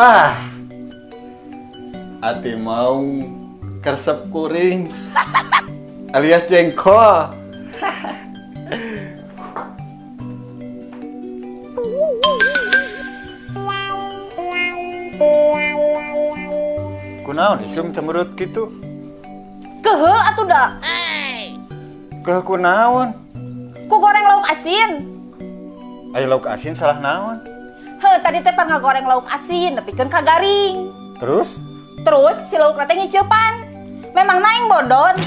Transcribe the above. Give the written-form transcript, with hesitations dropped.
Ah. Ati mau kersep kuring alias jengkol. Kunaon isum cemberut gitu? Keheul atuh da. Keuh kunaon? Ku goreng lauk asin. Aya lauk asin salah naon? Heh, tadi teh pan ngagoreng lauk asin nepikeun ka garing. Terus? Terus si lauk teh ngiceupan. Memang naing bodon.